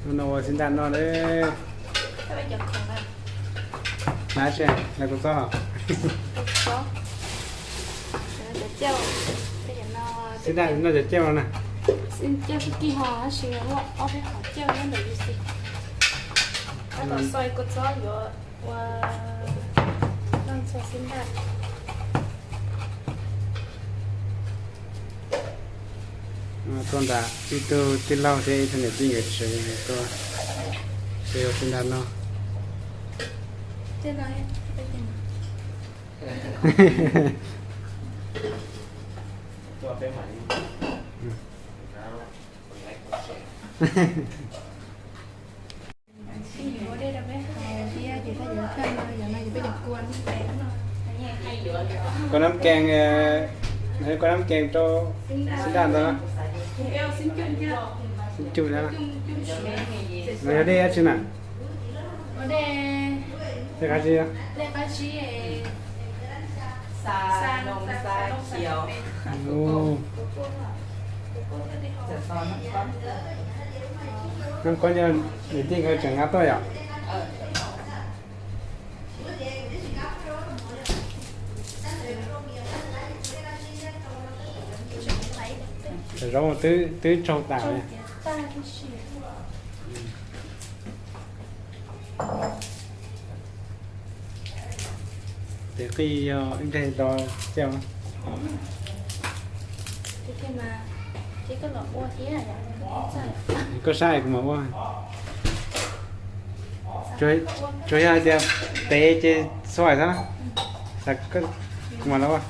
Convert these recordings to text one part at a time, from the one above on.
Hnub no ua xib ntaj noj lawm. Hnav tsi, hnav kua txob hos? Xib ntaj noj cov cauj no na. Cauj xwb kig ho tab sis muaj ob peb qhov cauj nyob ntawm yus xwb. Tab tom xoi kua txob yuav ua noj ntxuag xib ntaj. Tuaj nram ib tug tij laug thiab ib tug niam tij nkawd tsev tuaj, peb ua xib ntaj noj. Kua nab kees, kua nab kees rau xib ntaj ntawd. Xib cuj thiab. No yog dej dab tsi na? Dej qab zib. Noj koj, niam tij nkawd tseem nqa tuaj yom? Cov zaub twb tsaug tas. Tes qij yog ib nreg do cauj. Koj saib kuv mam ua. Tsuas yog hais tias tev ces xuaim xwb, kuv mam los ua.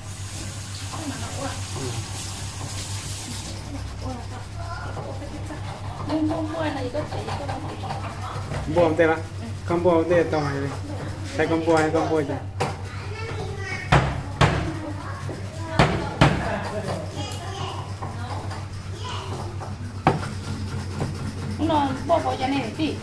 Npuaj ua ntej los? Koj npuaj ua ntej tau, saib koj npuaj, koj npuaj cas. Hnub no npuaj pov cas ne tij?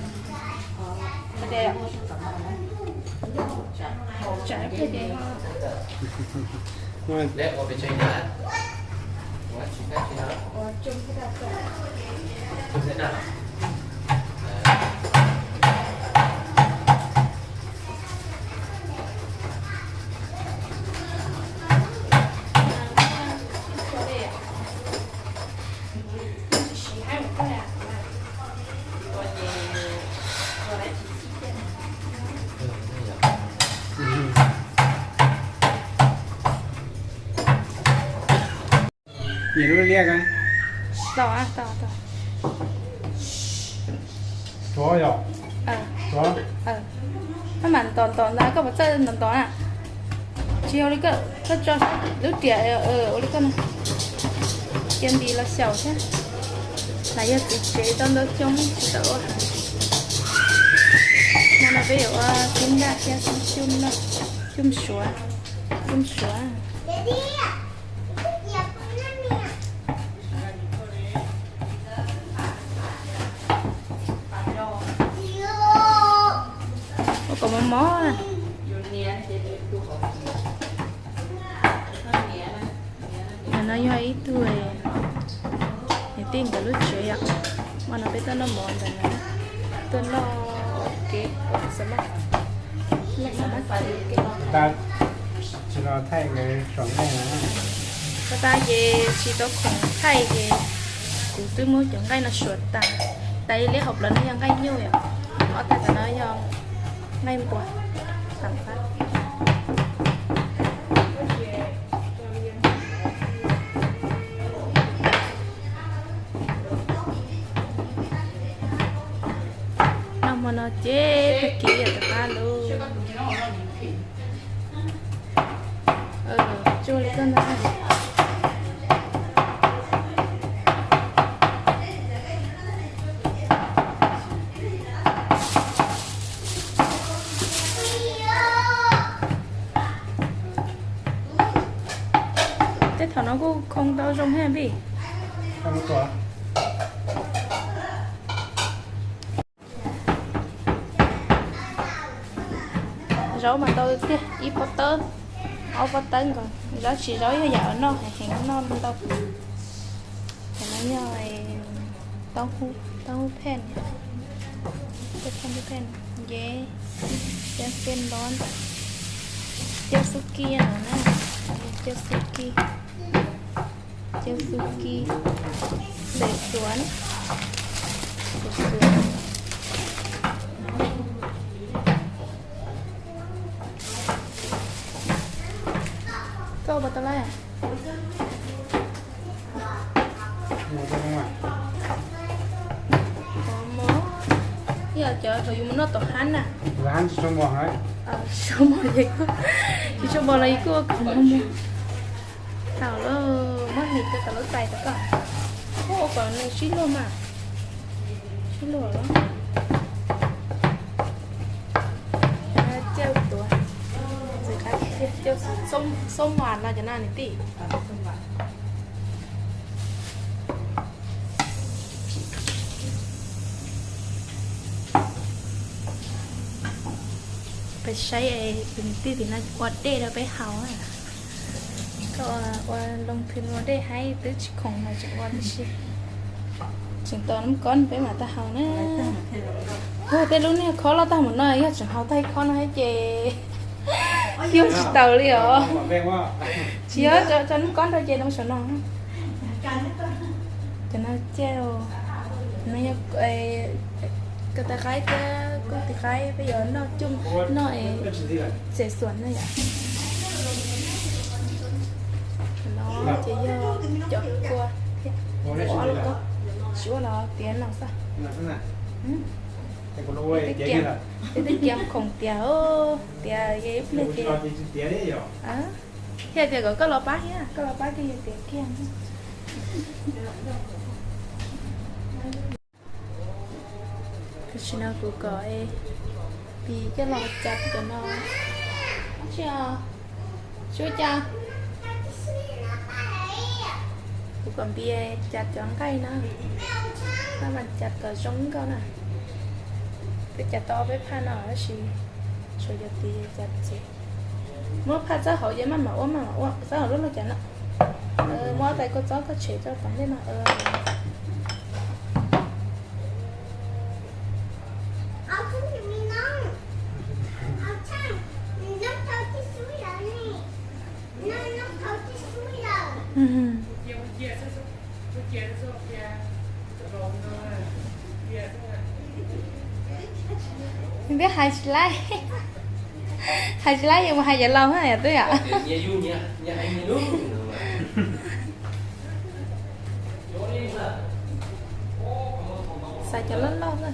Nyiam lub liaj ko. Tsuav yom? Tsuav. Koj mam ntos ntos ntawd, koj puas txawj ntos ntos na? Tsis ua li koj, koj tso lub riam ua li koj no. Cia nti los xyaum thiab. Lam yog txiv tsev tau ntau xyoo tsis tau ua heev. Hmo no peb yuav ua xib ntaj thiab xib cuj noj, cuj suav, cuj suav. Ua kom mos mos. Ntawm no yog ib tug niam tij nkawd lub tsev yom. Hmo no peb tuaj noj mov ntawm no, tuaj noj kev, noj xav maj kev. Tsis los thaij nkawd suam nqaij na. Tag tag ces tsis tau khoom thaij ces kuv twb muab cov nqaij no suav tas. Tas li liab hauv plawv no yog nqaij nyuj yom, ob tag tam no yog nqaij npua tam qab. Noj hmo no ces tag kis yog tom qab lauj. Tsuag li koj ntag. Tej thaum no kuj khoo tau zoo thiab vij. Zaub mas ntau tiag, ib pob tawb, ob pob tawb nkaus. Zaub tsis zaub yog yam uas noj heev heev noj ntau. Cov no yog taub hub, taub hub pheej. Cov thaj nceb, cov kem ntob ntawm, cov xub kis no na, cov xub kis, cov xub kis, xev xuav, xev xuav. Koj ua puas tau lawm? Yog cov uas yus mus noj tom hab na. Tsis tshua mos los yus kuj ua kom mos mos. Tau lauj, muab hliv rau tom lub tais rau koj. Ua kom nws sib luag mas. Sib luag. Coj tuav. Ntxim qab tiag, coj xoob mas no cov no niam tij. Peb saib es tus niam tij tim no ua dej rau peb haus. Koj ua loo thwm ua dej haib twb tsis khoom los tseem ua tib si. Tseem tos nub kob peb mam tau haus na. Ua tej lub niag khob loj tag mus no yog tseem haus tag ib khob no ces yuav tsis taus li os. Tsis yog, tso nub kob rau ces noj saum no. Cov no ciaj, no yog ko taw qaib thiab koj tis qaib peb yuav noj coj noj es xev xuav na yom. No ces yog cov kua thiab. Ua ob lub kob, tsis ua los tiav no xwb. Peb twb cia khoom tiav, tiav ib pliag ces, thiaj tias kom koj los pab thiab, koj los pab ces yus tiav kiag. Tam sim no kuv kom Npis coj los cas cov no. Tsis, tsis ua cas. Kuv kom Npis cas cov nqaij na, maj mam cas kom zoo nkauj na. Twb cas tau ob peb phaj no tab sis tshuav cov tid cas txiv. Muab phaj txawb hauv ces maj mam ua, maj mam ua txawb hauv lub log cas no. Muab tais kua txob koj tshem rau tom ntej no. Twb hais tsis laib, hais tsis laib yus mus hais cov laus na yom twb yom. Xav cov loj loj na.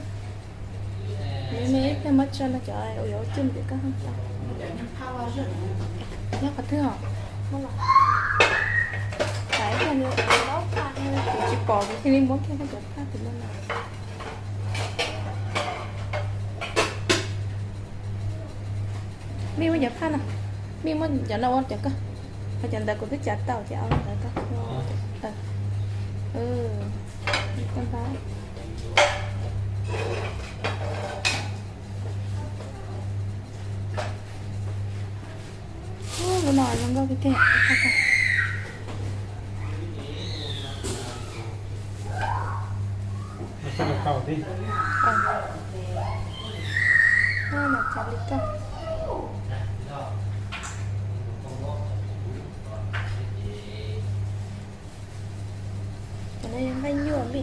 Me me ib pliag muab tso no cov uas yuav ua cub ntawm koj haj tau. Nyob qhov twg os? Xav ib pliag, kuv tsis pom kuv thiaj li muab kiag koj cov phaj tim no na. Mej muab cov phaj no, mej muab cov no ua cov koj, ho cov ntawd kuv twb cav tau ces ua ntawd tau. Lub no zoo nkauj tiag tiag. Cov no yog nqaij nyuaj li.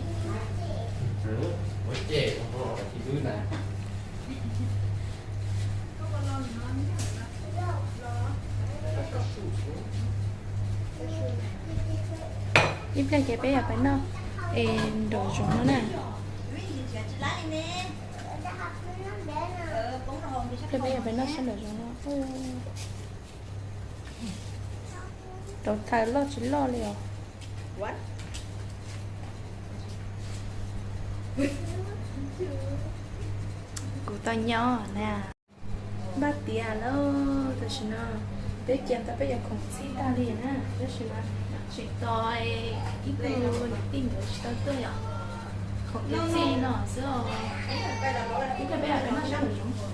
Ib pliag ces peb yuav pais noj es nraum zoov no na. Ib pliag peb yuav pais noj sab nraum zoov no. Rau thaws loj tsis loj li os. Kuv tau nyob na. Npaj tiav lawm, tam sim no peb cia tau peb cov khoom txhij tag li na, tab sis mas tseem tos ib tug niam tij nkawd tsis tau tuaj yom. Khoom txhij no xwb os. Ib pliag peb yuav pais noj sab nraum zoov.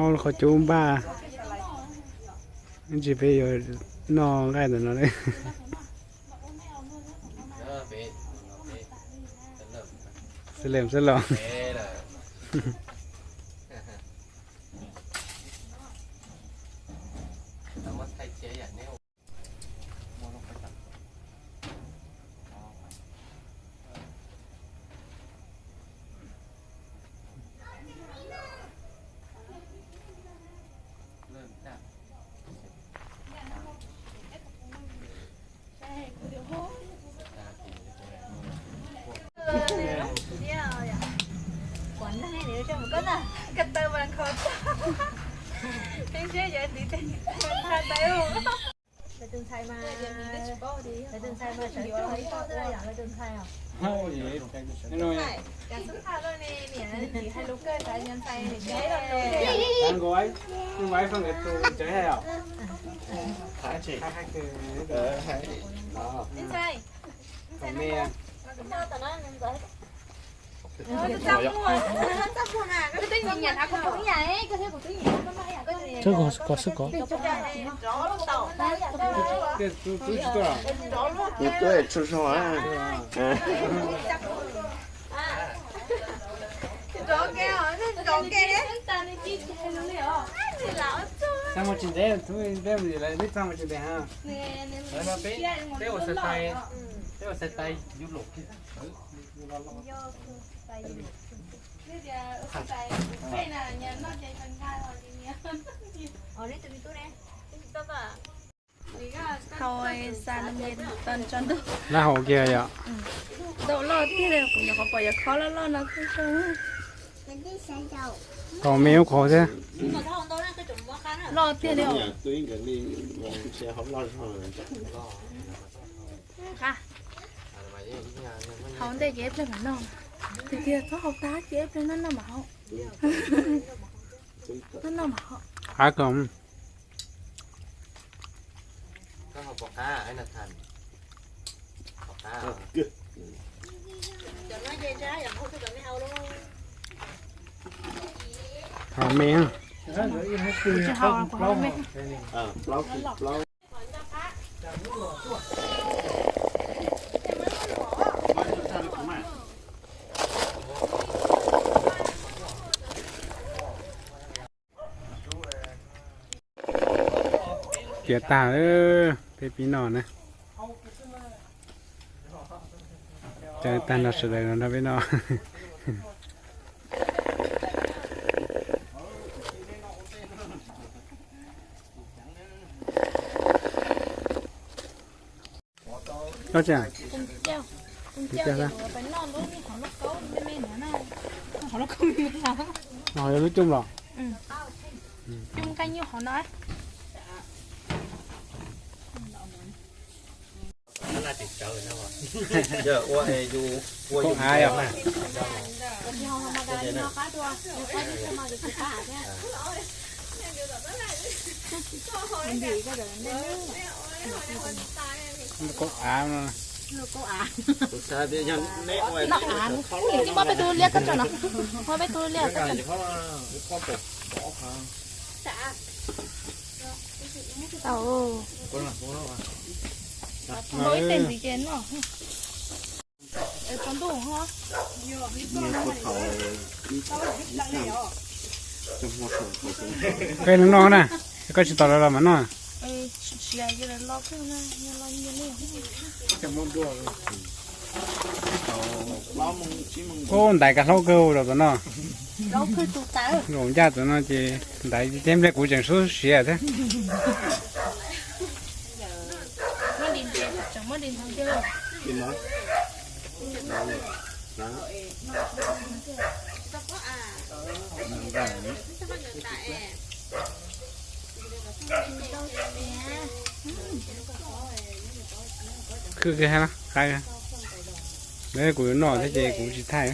Ob qhov cub npaj, ib ntsis peb yuav noj nqaij ntawm no li. Xab lem xab los. Lawv tus ntxhais mas, lawv tus ntxhais mas sawv tsees ib tug ua lawv tus ntxhais os. Ntxhais, cas xub thawj loj ne, niam hais lus kawg xav yog ntxhais niam. Ntxhais, ntxhais, Twb nyiam hab kuv tus ib yam, koj thiab kuv twb nyiam koj mas ib yam, koj tus nyiam. Kuv twb tsaug zog. Txaj muag tsis ntev, tub peb mus lawm, twb txaj muag tsis ntev ha. Peb ua xav tais, peb ua xav tais yus los. Thaum xa nws tag tso ntuj. Lab hau kiag yom. Ntau loj tiag li, kuv nyuam qhuav pom yog khob loj loj no xwb. Tau me ub qhov thiab. Loj tiag li os. Hauv ntej ces ib pliag mam noj. Tiag tiag, txhob hau tag ces ib pliag noj noj mam hau. Noj noj mam hau. Qab kawg. Thaum me. Tiav tag, peb pib noj na. Cov tag no sawv daws los nrog peb noj. Koj tseem, hov yog lub cooj los? Cooj nqaij nyuj hov no. Cooj av yom. Cooj av no. Muab peb tug liab koj tso no. Muab peb tug liab koj tso. Npau ib teg ntxiv ces noj. Tsaus ntuj ho. Koj yeej noj na, koj tsis tau lawv los mas noj. Ub, ntaiv kav hlaub kawg los tom no. Nkaum ncaj tom no ces ntaiv thiab, npliag kuv tseem sub siav thiab. Khwb kiag hab, qab. Kuv yuav noj thiab ces kuv tsis thaij.